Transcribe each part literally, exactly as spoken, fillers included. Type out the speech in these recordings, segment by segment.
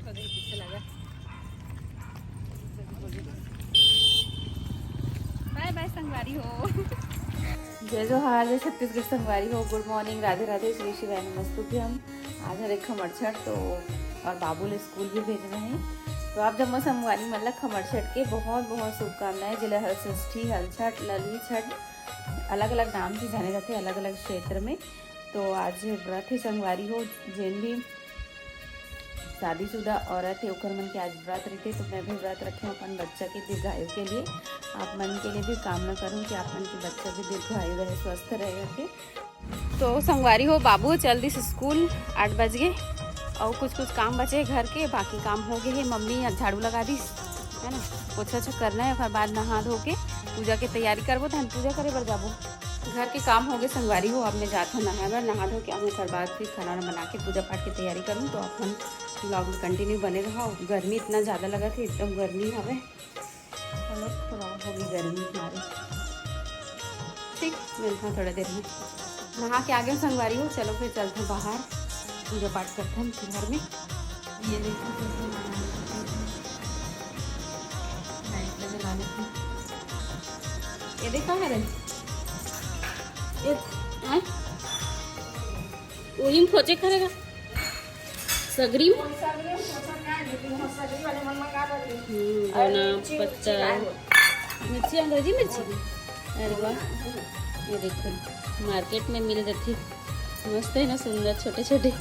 बाय बाय संगवारी हो। जय जोहार, जय छत्तीसगढ़ संगवारी हो। गुड मॉर्निंग, राधे राधे, श्री शिवाय नमस्तुभ्यम। आज हरे खमरछठ तो, और बाबू ले स्कूल भी भेजना है। तो आप जम्मो संगवारी मन ला खमरछठ के बहुत बहुत शुभकामनाएं। जेला हल षष्ठी, हल छठ, ललही छठ अलग अलग नाम से जाने जाथे अलग अलग क्षेत्र में। तो आज व्रत है संगवारी हो, जेन भी शादीशुदा औरत है ओकर मन के आज व्रत रहिथे। तो मैं भी व्रत रखे हूँ अपन बच्चा के दीर्घायु के लिए। आप मन के लिए भी कामना करूँ कि आप मन के बच्चा भी दीर्घायु रहे, स्वस्थ रहे करके। तो संगवारी हो, बाबू चल दिस स्कूल आठ बज गे, और कुछ कुछ काम बचे घर के, बाकी काम हो गए है। मम्मी आज झाड़ू लगा दिस, है ना, पोछा ओछा करना है, ओकर बाद नहा धो के पूजा के तैयारी करबो, तहन पूजा करे बर जाबो। घर के काम हो गए संगवारी हो, अब मैं जात हूँ नहाए बर, नहा धो के आऊँ, ओकर बाद फिर खाना वाना बना के पूजा पाठ के तैयारी करूँ। तो अपन vlog में continue बने रहो। गर्मी इतना ज़्यादा लगा थे, एकदम गर्मी हवे। चलो, थोड़ा होगी गर्मी हमारी। ठीक, मिलता हूँ थोड़ा देर में। नहा के आ गए संगवारी हो, चलो फिर चलते हैं बाहर, पूजा पाठ करते हैं घर में। ये देखो, कैसे नहा रहे हैं। Light लगा लेते हैं। ये देखा है रे? ये, हैं? वही में खोचे करेगा। सगरी में? हम्म, धना, पत्ता, मिर्ची, अंग्रेजी मिर्ची। अरे वाह, ये देखो, मार्केट में मिल जाती, मस्त है ना, सुंदर, छोटे छोटे।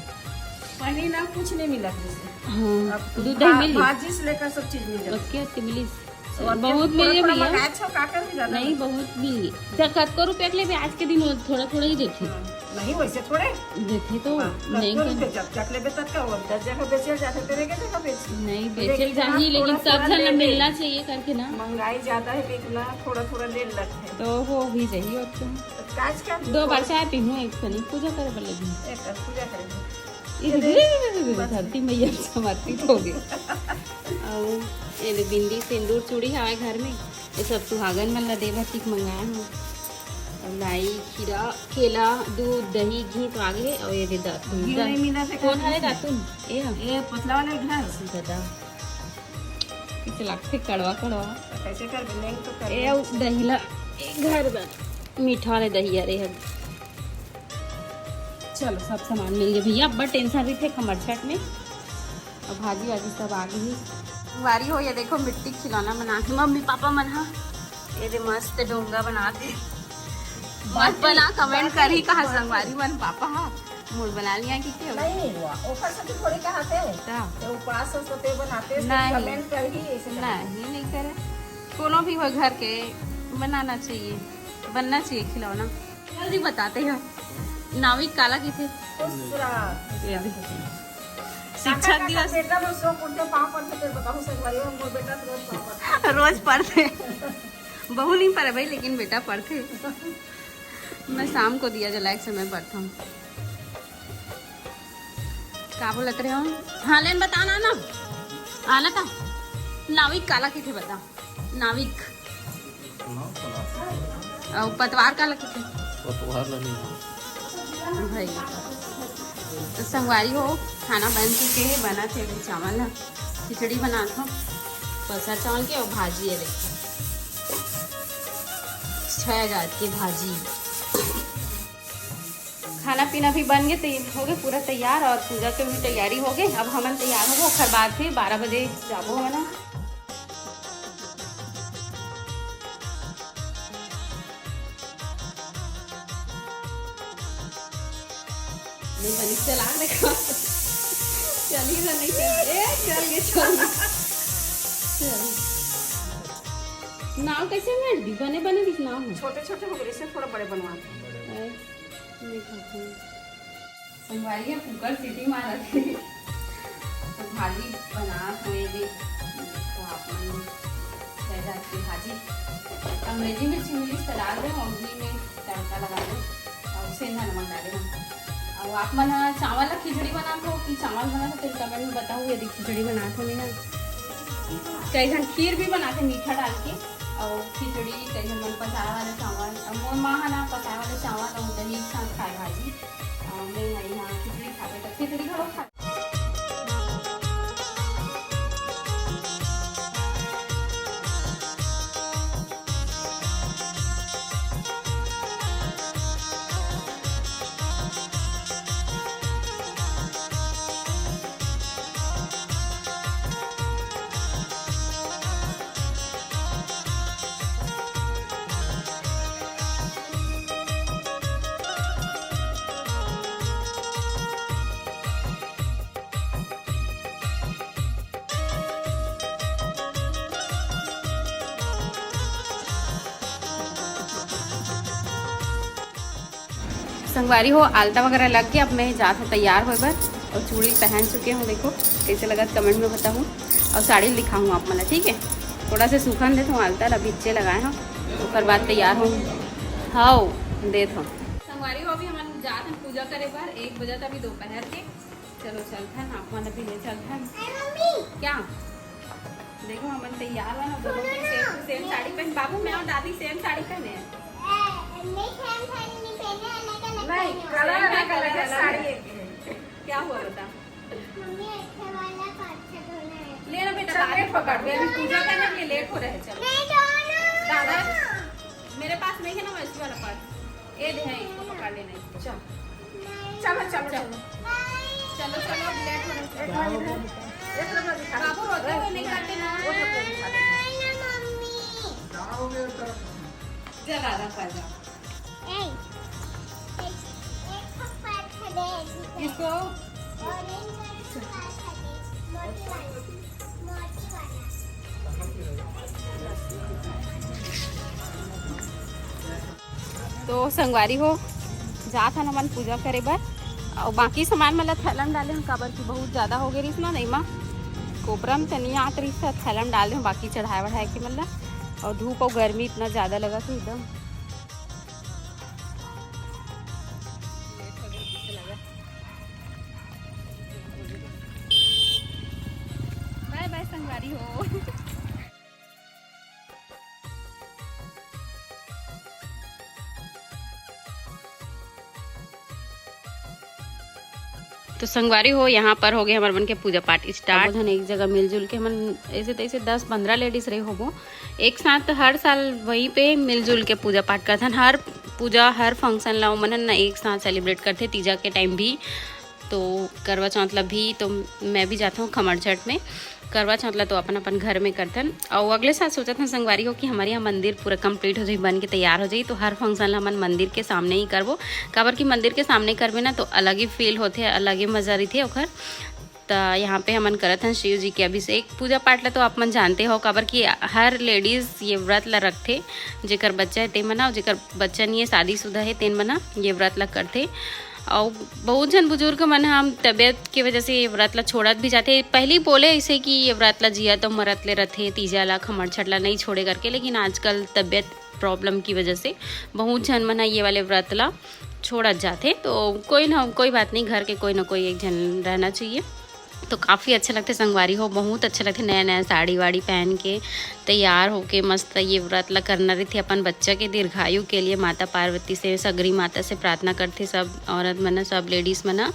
पनीर ना, कुछ नहीं मिला जैसे। हाँ, अब दूध दही भा-, मिली? भाजी से लेकर सब चीज मिल जाती। ओके, ओके, मिली। और बहुत थोड़ा, मिली थोड़ा भैया। मंगाए छो, का कर भी ज्यादा नहीं, नहीं। बहुत मिली। जब कतको रुपया के लेबे, आज के दिन वो थोड़ा थोड़ा ही देथे। हाँ, नहीं, वैसे थोड़े। देथे तो हाँ, नहीं कतको कर रुपया जब तक लेबे तब का, वो दस जगह बेचे जाते, तेरे के जगह बेच। नहीं, तो बेचे लेकिन जाही, आप लेकिन थोड़ा सब थोड़ा जन ला ले ले। मिलना चाहिए करके ना। महंगाई ज्यादा है, लेकिन ना, थोड़ा थोड़ा ले लेते हैं। तो हो भी जाही, और तुम तो काज का दो बार चाय पीहूँ, एक कनी पूजा करे बर लगी। एक कर पूजा करेंगे। ये ये दे, देख, दे, दे, दे, दे, बस। धरती मैया समर्पित हो गई। और ये दे बिंदी, सिंदूर, चूड़ी हवे घर में, ये सब सुहागन मन ला देवर टिक मंगाए हूँ। और लाई, खीरा, केला, दूध, दही, घी तो आगे, और ये दे दातुन। घी नहीं मिला थे कौन का? हरे दातुन? ये हम। ये पतला वाले घर। दादा। किसे लगथे कड़वा कड़वा। कैसे कर भी नहीं तो कर ए, ले। अउ दही ला, ए, घर बर मीठा वाले दही, अरे हर। चलो, सब सामान मिल गए भैया, अब्बड़ tension रहिथे खमरछठ में। अब भाजी वाजी सब आ गई। वारी हो, ये देखो, मिट्टी खिलौना बना के मम्मी पापा मन हा। ये दे मस्त डोंगा बना के। मत बना, comment करही कहा संगवारी मन पापा हा। मोर बना लिया कि क्या? नहीं हुआ, ओकर से तो थोड़े कहा थे। का? ते उपास हो तो ते बनाते, नहीं। Comment करही ऐसे करही। नहीं, नहीं करे। कोनो भी हो घर के बनाना चाहिए, बनना चाहिए खिलौना। जल्दी बताते हैं, नाविक काला किथे? खुश रहा। ये देखो। शिक्षक दिवस। बेटा लोग सो उठते, पाँव पड़ते, फिर बताऊँ संगवारी हो, मोर बेटा तो रोज पाँव पड़ते। रोज पढ़ते। बहू नहीं पढ़े भाई, लेकिन बेटा पढ़ते। मैं शाम को दिया जलाए के समय पढ़ता हूँ। का बोलत रहे हो? हाँ, लेन बताना ना। आना का? नाविक काला किथे बता? नाविक। सुनाओ, सुनाओ। अउ पतवार काला किथे? पतवार ला नहीं हो। भाई। तो संगवारी हो, खाना बन चुके हे, बना थे अभी चावल ह। खिचड़ी बनात हो, पसर चावल के अउ भाजी हे, देखो। छह हजार की भाजी। खाना पीना भी बन गए, तो हो गए पूरा तैयार और पूजा के भी तैयारी हो गए। अब हमन तैयार हो गए, ओकर बाद फिर बारह बजे जाबो हमन। नहीं बनी, चला देखो। चली ना, नहीं चल, ए, चल गए, चल गए। चल। नाव कैसे बैठ दी? बने, बने दिख नाव है। छोटे छोटे हो गए, इससे थोड़ा बड़े बनवा दो। ए, नहीं खाते हैं। संगवारी ह कुकर सीटी मारत हे, तो भाजी बनात होए दे, तो आप मन छह जात के भाजी, अंग्रेजी मिर्ची मिली त डाल दे, अउ घी में तड़का लगा दे, अउ सेंधा नमक डाले हम। अउ आप मन ह चावल ला खिचड़ी बनात हो कि चावल बनात हो, तेला comment में बताओ, यदि खिचड़ी बनात हो नहीं ना। कई झन खीर भी बनाते मीठा डाल के, अउ खिचड़ी, कई झन मन पसाए वाला चावल, अउ मोर माँ ह ना पसाए वाला चावल अउ दही के साथ खाए भाजी। अ, मैं ह यहाँ खिचड़ी खाबे, त खिचड़ी घलो खा। संगवारी हो, आलता वगैरह लग के अब मैं जात हूँ तैयार होए बर, और चूड़ी पहन चुके हूँ। देखो कैसे लगत, कमेंट में बताहूँ, और साड़ी दिखाहूँ आप मन ला, ठीक है? थोड़ा से सूखन देत हूँ आलता ला, अभी इच्चे लगाए हूँ, ओकर बाद तैयार हूँ। हाँ, देत हूँ। संगवारी हो, अभी हमन जात हन पूजा करे बर, एक बजत अभी दोपहर के। चलो चलथन, आप मन भी ले चलथन। क्या? देखो, हमन तैयार हन, दोनों कोई सेम टू सेम साड़ी पहन। बाबू, मैं और दादी सेम साड़ी पहने हैं। नहीं, कलर अलग अलग है, साड़ी एक है। क्या हुआ बता? मम्मी, अच्छा वाला पाँच छह धोना है। ले ना बेटा, बाद में पकड़, अभी पूजा करने के लिए लेट हो रहा है। चलो। नहीं, दोनों। दादा, मेरे पास नहीं है ना वैसी वाला पर्स। ये दे है, इसको पकड़ लेना इसको। चल। चलो, चलो, चलो। चलो, चलो, अब लेट हो रहा है। एक बार इधर, एक बार दिखा। बाबू रोते हुए नहीं करते ना। वो तो दिखा दे। जगा रखा जा। इसको तो संगवारी हो, जात हन हमन पूजा करे बर। अउ बाकी सामान मन ला थैला म डाले हन, काबर कि बहुत ज्यादा हो गे रिहिस ना, एमा कोपरा म त नइ आत रिहिस, त थैला म डाल दे हन बाकी चढ़ाए बढ़ाए के मन ला। अउ धूप अउ गर्मी इतना ज्यादा लगत हे एकदम। बाय बाय संगवारी हो। तो संगवारी हो, यहाँ पर हो गए हमर मन के पूजा पाठ स्टार्ट। सबो झन एक जगह मिलजुल के हमन ऐसे तैसे दस पंद्रह लेडीज रहे होबो, एक साथ हर साल वहीं पे मिलजुल के पूजा पाठ करथन। हर पूजा, हर फंक्शन ला ओमन ह ना एक साथ सेलिब्रेट करथे। तीजा के टाइम भी, तो करवा चौथ ला भी, तो मैं भी जाता हूँ खमड़ छठ में। करवा चौथ ला तो अपन अपन घर में करथन। अउ अगले साल सोचत हन संगवारी हो कि हमर यहाँ मंदिर पूरा कंप्लीट हो जाही, बन के तैयार हो जाही, तो हर फंक्शन ला हमन मंदिर के सामने ही करबो। काबर कि मंदिर के सामने करबे ना, तो अलग ही फील होथे, अलग ही मजा रहिथे ओखर। त यहाँ पे हमन करत हन शिव जी के अभिषेक। पूजा पाठ ला तो आप मन जानते हो, काबर कि हर लेडीज ये व्रत ला रखथे, जेकर बच्चा है ते मन ह, अउ जेकर बच्चा नहीं है, शादीशुदा है, तेन मन ह ये व्रत ला करथे। अउ बहुत झन बुजुर्ग मन ह तबियत के वजह से ये व्रत ला छोड़त भी जाथे। पहली बोले ऐसे कि ये व्रत ला जियत अउ मरत ले रथे, तीजा ला, खमड़ छठ ला नहीं छोड़े करके, लेकिन आजकल तबियत प्रॉब्लम की वजह से बहुत झन मन ह ये वाले व्रत ला छोड़त जाथे। तो कोई ना, कोई बात नहीं, घर के कोई ना कोई एक झन रहना चाहिए। तो काफ़ी अच्छा लगथे संगवारी हो, बहुत अच्छा लगथे नया नया साड़ी वाड़ी पहन के तैयार होके मस्त ये व्रत ला करना रहिथे अपन बच्चा के दीर्घायु के लिए। माता पार्वती से, सगरी माता से प्रार्थना करथे सब औरत मन, सब लेडीज मन।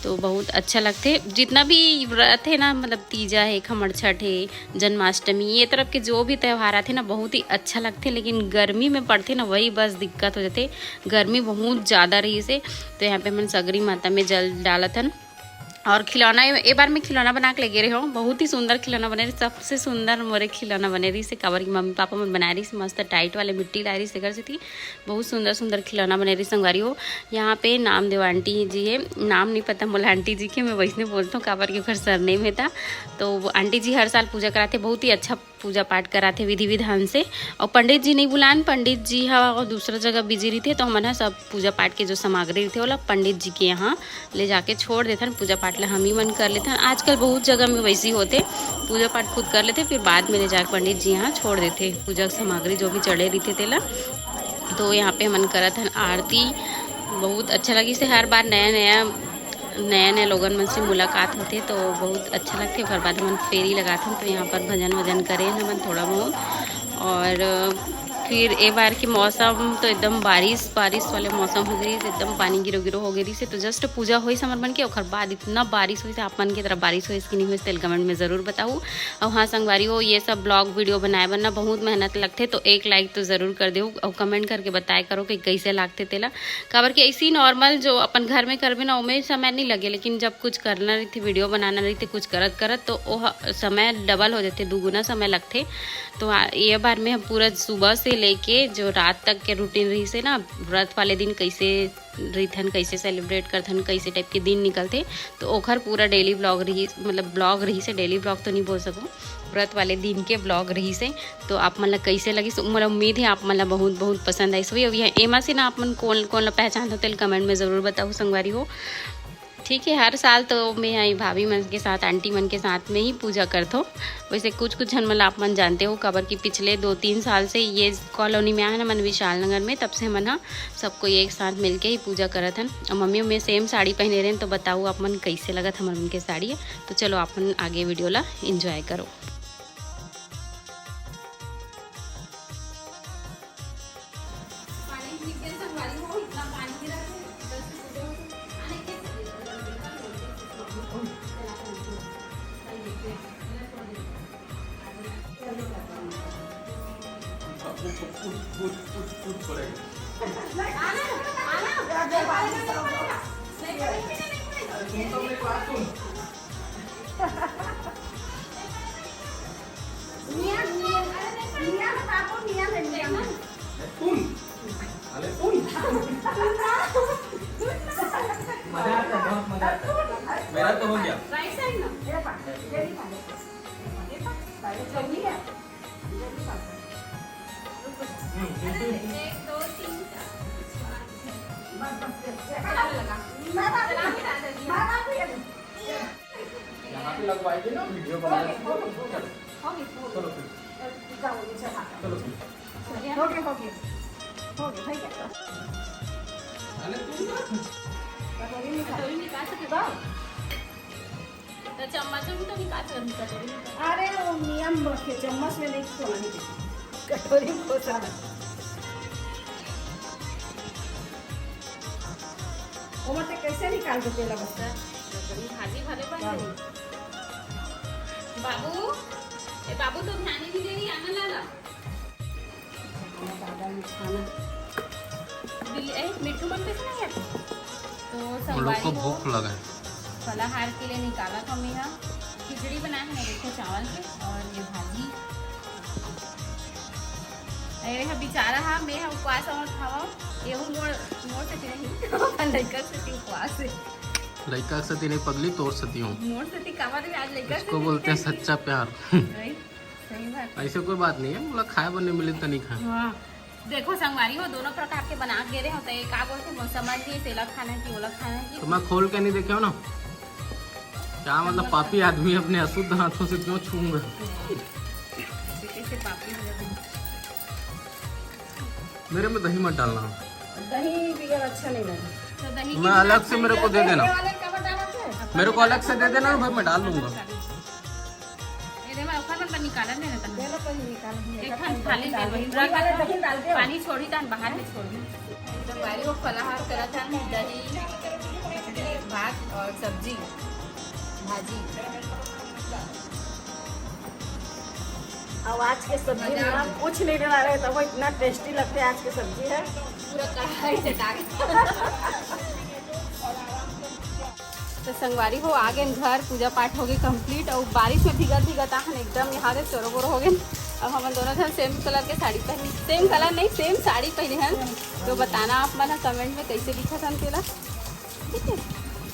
तो बहुत अच्छा लगथे जितना भी व्रत है ना, मतलब तीजा है, खमड़ छठ है, जन्माष्टमी, ये तरफ के जो भी त्यौहार आथे ना, बहुत ही अच्छा लगथे। लेकिन गर्मी में पड़थे ना, वही बस दिक्कत हो जाथे, गर्मी बहुत ज़्यादा रहिसे। तो यहाँ पे हमन सगरी माता में जल डालत हन। और खिलौना, ए, ए बार मैं खिलौना बना के लेगे रहे हूँ, बहुत ही सुंदर खिलौना बने रहिस, सबसे सुंदर मोरे खिलौना बने रहिस, काबर कि मम्मी पापा मन बनाए रहिस, मस्त टाइट वाले मिट्टी लाए रहिस, एकर सेती बहुत सुंदर सुंदर खिलौना बने रहिस संगवारी हो। यहाँ पे नामदेव आंटी जी है, नाम नहीं पता मोला आंटी जी के, मैं वैसने बोलता हूँ, काबर कि ओकर सरनेम है ता। तो वो आंटी जी हर साल पूजा कराथे, बहुत ही अच्छा पूजा पाठ कराथे विधि विधान से। और पंडित जी नहीं बुलान, पंडित जी ह दूसरा जगह बिजी रहिथे, तो हमन ह सब पूजा पाठ के जो सामग्री रहिथे, ओला पंडित जी के यहाँ ले जाके छोड़ देथन। पूजा पाठ ला हम ही मन कर लेथन। आजकल बहुत जगह में वैसी होथे, पूजा पाठ खुद कर लेथे, फिर बाद में ले जाके पंडित जी यहाँ छोड़ देथे पूजा सामग्री जो भी चढ़े रहिथे तेला। तो यहाँ पे हमन करत हन आरती। बहुत अच्छा लगिस हे, हर बार नया नया नया नया लोगन मन से मुलाकात होथे, तो बहुत अच्छा लगथे। ओकर बाद हमन फेरी लगाथन, तो यहाँ पर भजन वजन करेन हमन थोड़ा बहुत। और फिर ए बार के मौसम तो एकदम बारिश बारिश वाले मौसम हो गई, एकदम पानी गिरो गिरो हो गई से। तो जस्ट पूजा होइस हमर मन के, ओकर बाद इतना बारिश होइस। आप मन के तरफ बारिश होइस कि नहीं होइस, तेल कमेंट में जरूर बताऊ। और हाँ संगवारी हो, ये सब ब्लॉग वीडियो बनाए बर ना बहुत मेहनत लगथे, तो एक लाइक तो जरूर कर देऊ और कमेंट करके बताए करो कि कैसे लागथे तेला। काबर कि ऐसी नॉर्मल जो अपन घर में करबे ना, ओमे समय नहीं लगे, लेकिन जब कुछ करना रहिथे, वीडियो बनाना रहिथे, कुछ करत करत, तो वो ह-, समय डबल हो जाथे, दुगुना समय लगथे। तो आ, ये बार में हम पूरा सुबह से लेके जो रात तक के रूटीन रहिस हे ना, व्रत वाले दिन कैसे रहिथन, कैसे सेलिब्रेट करथन, कैसे टाइप के दिन निकलथे, तो ओखर पूरा डेली व्लॉग रहिस, मतलब व्लॉग रहिस हे, डेली व्लॉग तो नहीं बोल सकूँ, व्रत वाले दिन के व्लॉग रहिस हे। तो आप मन ला कैसे लगिस, मोला उम्मीद है आप मन ला बहुत बहुत पसंद आइस होही। अउ ये एमा से ना आप मन कोन कोन ला पहचानथव, तेला कमेंट में जरूर बताहू संगवारी हो। ठीक है, हर साल तो मैं यहाँ भाभी मन के साथ, आंटी मन के साथ में ही पूजा करथो। वैसे कुछ कुछ झन मन ला आप मन जानते हो, काबर कि पिछले दो तीन साल से ये कॉलोनी में आए ना मन, विशाल नगर में, तब से हमन ह सब कोई एक साथ मिलके ही पूजा करत हन। अउ मम्मी में सेम साड़ी पहने रहन, तो बताओ आप मन कैसे लगत हमर मन के साड़ी। तो चलो आप मन आगे वीडियो ला एंजॉय करो। पानी गिर गया संगवारी हो, इतना पानी गिरा कि इधर से पूजा हो, आने के मियाँ, मियाँ, मियाँ है बाबू, मियाँ है, मियाँ है। तुम, अरे तुम। मजा आता है, बहुत मजा आता है। मेरा तो हो गया। राइट साइड ना। ये पा, ये भी पा, ये पा, ये पा, ये पा, ये पा। हम्म, हम्म, हम्म। एक, दो, तीन, चार, पाँच, छः। बस, बस, बस। चला लगा। चला भी दादाजी। यहाँ पे लगवाएंगे ना वीडियो बना। हो गया, हो गया, हो गया। चलो फिर। जाओ, नीचे हाथ। चलो फिर। हो गया, हो गया। हो गया, हो गया। अरे तू ना। कटोरी निकाल। कटोरी निकाल सके बाबू। तो चम्मच में तो निकाल सके, कटोरी निकाल। अरे वो नियम रखे, चम्मच में नहीं खोलना है। कटोरी में खोसा। वो मत कैसे निकाल दो तेला बस। तो भाजी भले बन गई। बाबू, ए बाबू तो ध्यान ही नहीं दे रही, आना लाला। दादा ने खाना। बिल-, ए, मिट्ठू मन कैसे नहीं है? तो उन लोग को संगवारी हो, भूख लगा है। फलाहार के लिए निकाला था मैं यहाँ। खिचड़ी बनाए हैं, देखो, चावल के, और ये भाजी। अरे, ये बेचारा हा, मैं हा उपवास और खावा। ये हूँ मोर, मोर से नहीं, अपन लइका से उपवास है। लइका से नहीं पगली, तोर सती हूँ। मोर सती काबर में आज लइका इसको से बोलते हैं नहीं। सच्चा प्यार। राइट, सही बात। ऐसे कोई बात नहीं है, बोला खाए बर नहीं मिले तो नहीं खाए। हाँ। देखो संगवारी हो, दोनों प्रकार के बना के दे रहे हो, तो ये का बोलते हैं, समझ नहीं, सेला खाना है कि ओला खाना है कि तो मैं खोल के नहीं देखे हो ना, क्या मतलब, पापी आदमी अपने अशुद्ध हाथों से क्यों छूऊंगा? कैसे पापी हो गए? मेरे में दही मत डालना। दही बिगर अच्छा नहीं लगे। तो दही मैं की अलग से, मेरे को दे देना। वाले का बता रहा था। मेरे को अलग से दे देना भाई, मैं डाल लूंगा। ये दे, मैं ओखर में निकालन देना था। दे लो, कोई निकाल नहीं। एक ठन थाली दे, वही वही वाला रख दही डाल दे। पानी छोड़ी तहन बाहर में छोड़ी। तो भाई वो फलाहार करत हन, दही, भात और सब्जी, भाजी। अब आज के सब्जी में ना कुछ नहीं डला रहे, तो वो इतना टेस्टी लगते हैं आज के सब्जी है। पूरा कढ़ाई चटा के। तो संगवारी हो, आ गए घर, पूजा पाठ हो गई कंप्लीट। और बारिश में भीगत भीगत आहन एकदम यहाँ के चोरो बोरो हो गए। अब हमन दोनों जन सेम कलर के साड़ी पहनी, सेम कलर नहीं, सेम साड़ी पहने हन। तो बताना आप मन कमेंट में कैसे दिखत हन तेला। ठीक है,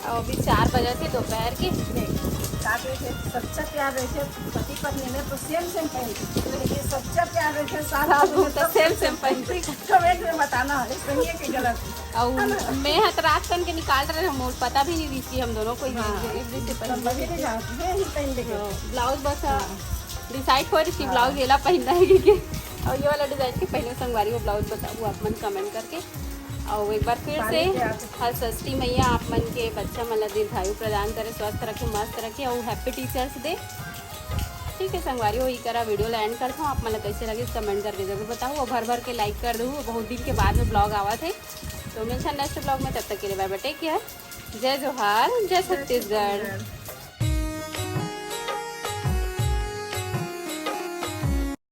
और अभी चार बजे थे दोपहर के। नहीं, का कहते हैं, सच्चा प्यार रहे थे पति पत्नी में तो सेम सेम पहनते, लेकिन सच्चा प्यार रहे थे सास बहू में तो सेम सेम पहनते। कमेंट में बताना है, सही है कि गलत। और मैं हाथ रात पहन के निकाल रहे हम, और पता भी नहीं रही थी हम दोनों को, ये हाँ। एक दूसरे पहन हम भी नहीं जानते, मैं ही पहन के गए। ब्लाउज बस, हाँ। डिसाइड हो रही थी, हाँ। ब्लाउज येला पहनना है कि, और ये वाला डिजाइन के पहले संगवारी वो ब्लाउज बताओ आप मन कमेंट करके। और एक बार फिर से हर षष्ठी मैया आप मन के बच्चा मन ला दीर्घायु प्रदान करे, स्वस्थ रखे, मस्त रखे और हैप्पी टीचर्स डे। ठीक है संगवारी हो, ई करा वीडियो ला एंड करता हूँ। आप मन ला कैसे लगे कमेंट करके जरूर बताओ और भर भर के लाइक कर दो। बहुत दिन के बाद में ब्लॉग आवा थे, तो मिलता नेक्स्ट ब्लॉग में, तब तक के लिए बाय बाय, टेक केयर, जय जोहार, जय छत्तीसगढ़।